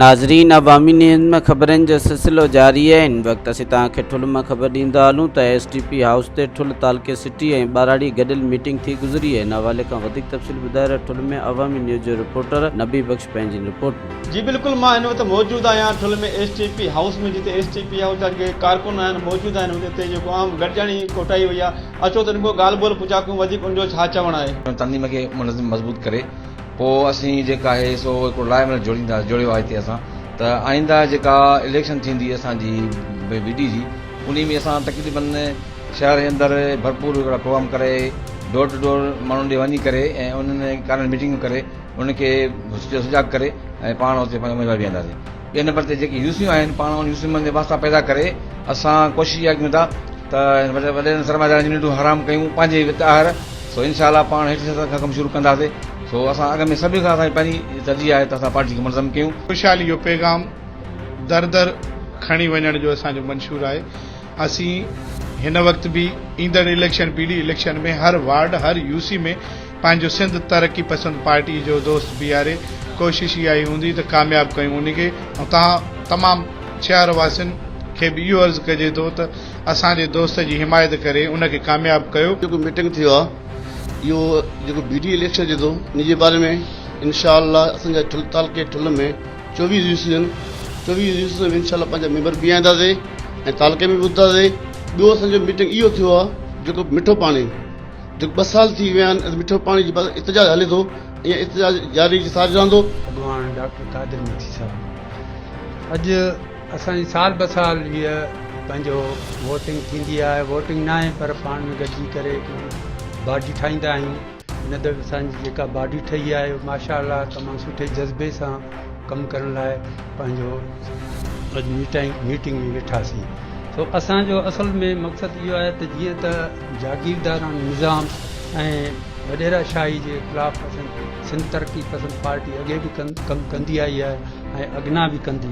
ناظرين عوامي نيوز ۾ خبرن جو سلسلو جاري آهي هن وقت اسين توهان کي ٺل مان خبر ڏيندا هلون ته ايس ٽي پي هائوس تي ٺل تعلقي سٽي ۽ ٻهراڙي گڏيل ميٽنگ ٿي گذري هن حوالي کان وڌيڪ تفصيل ٻڌائي رهيو ٺل ۾ عوامي نيوز جو رپورٽر نبي بخش پنهنجي رپورٽ ۾. جي بلڪل مان هن وقت موجود آهيان ٺل ۾ ايس ٽي پي هائوس ۾ جتي ايس ٽي پي هائوس جا جيڪي ڪارڪن آهن موجود آهن اتي جيڪو عام گڏجاڻي ڪوٺائي وئي آهي اچو ته ان کان ڳالهه ٻولهه پڇا ڪيون وڌيڪ ان جو ڇا چوڻ آهي. تنظيم کي منظم مضبوط ڪري پوء اسين جيڪا آهي سو هڪڙو لاء عمل جوڙيندا جوڙيو آهي هتي اسان ته آئنده جيڪا اليڪشن ٿيندي اسان جي بي ڊي جي انهي ۾ اسان تقريبن شهر جي اندر ڀرپور هڪڙا پروگرام ڪري ڊور ٽو ڊور ماڻهن ڏي وڃي ڪري ۽ انهن ڪارن ميٽنگون ڪري انهن کي سجاڳ ڪري ۽ پاڻ اتي پنهنجا اميدوار بيهنداسين ٻئي نمبر تي جيڪي يوسيون آهن پاڻ ان يوسين ۾ واسطا پيدا ڪري اسان ڪوشش اها ڪيون ٿا ته وڏيرن سرمائيدارن جون ننڊون حرام ڪيون پنهنجي وت آهر سو انشاء الله پاڻ هيٺين سطح کان ڪم شروع ڪنداسين سو اسان اڳ ۾ سڀني کان اسان جي پهرين ترجيح آهي ته اسان پارٽي کي منظم ڪيون. خوشحالي جو پيغام در در کڻي وڃڻ جو اسان جو منشور آهي اسين هن وقت به ايندڙ اليڪشن پي ڊي اليڪشن ۾ هر وارڊ هر يو سي ۾ پنهنجو سنڌ ترقي پسند پارٽي جو دوست بيهاري ڪوشش اها ئي هوندي ته ڪامياب ڪيون ان کي ۽ توهان تمام شهر واسين کي به اهو عرض ڪجي ٿو ته اسان جي دوست جي حمايت ڪري ان کي ڪامياب ڪيو. جيڪو ميٽنگ ٿيو آ اهو جيڪو بي ڊي اليڪشن اچي ٿو ان جي باري ۾ انشاء الله اسان جا ٺل تعلقي ٺل ۾ 24 يو سي آهن 24 يو سي ۾ انشاء الله پنهنجا ميمبر بيهائينداسين ۽ تعلقي ۾ به ٻڌنداسين ٻيو اسان جو ميٽنگ اهو ٿيو آ جيڪو مٺو پاڻي جيڪو ٻه سال ٿي ويا آهن مٺو پاڻي جي بابت احتجاج هلي ٿو ۽ احتجاج جاري ساري رهندو. اڳواڻ ڊاڪٽر قادر مگسي صاحب اڄ اسان جي سال به سال هيء پنهنجو ووٽنگ ٿيندي آهي ووٽنگ ناهي پر پاڻ ۾ گڏجي ڪري هڪ باڊي ٺاهيندا آهيون هن دفعي اسان جي جيڪا باڊي ٺهي آهي ماشاء الله تمام سٺي جذبي سان ڪم ڪرڻ لاء پنهنجو اڄ ميٽنگ ميٽنگ ۾ ويٺاسين سو اسان جو اصل ۾ مقصد اهو آهي ته جيئن ته جاگيرداراڻو نظام ۽ وڏيرا شاهي جي خلاف اسان سنڌ ترقي پسند پارٽي اڳي به ڪم ڪندي آئي آهي ۽ اڳنا به ڪندي.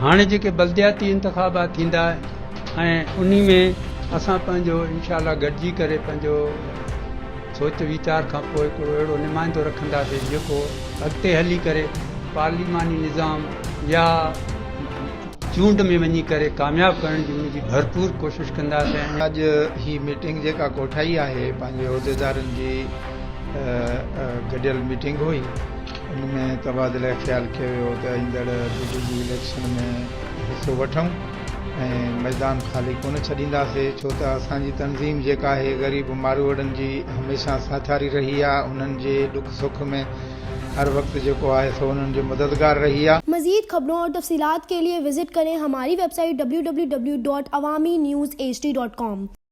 هاڻي جيڪي بلدياتي انتخابات ٿيندا ۽ انهي ۾ اسان پنهنجو انشاء الله گڏجي ڪري پنهنجو سوچ ويچار کان پوء هڪڙو اهڙو نمائندو رکنداسين جيڪو اڳتي هلي ڪري پارليماني نظام يا چونڊ ۾ وڃي ڪري ڪامياب ڪرڻ جي ان جي ڀرپور ڪوشش ڪنداسين. اڄ هي ميٽنگ جيڪا ڪوٺائي آهي پنهنجي عهديدارن جي گڏيل ميٽنگ هئي ان ۾ تبادله خيال ڪيو ويو ته ايندڙ بي ڊي جي اليڪشن ۾ حصو وٺون ۽ ميدان خالي ڪونه ڇڏينداسي ڇو ته اسان جي تنظيم جيڪا آهي غريب ماروئڙن جي هميشه ساٿاري رهي آهي انهن جي ڏک سک ۾ هر وقت جيڪو آهي سو انهن جو مددگار رهي آهي. مزيد خبرون اور تفصيلات کے لئے وزٽ ڪرين ھماري web site www.awamiNewsHD.com.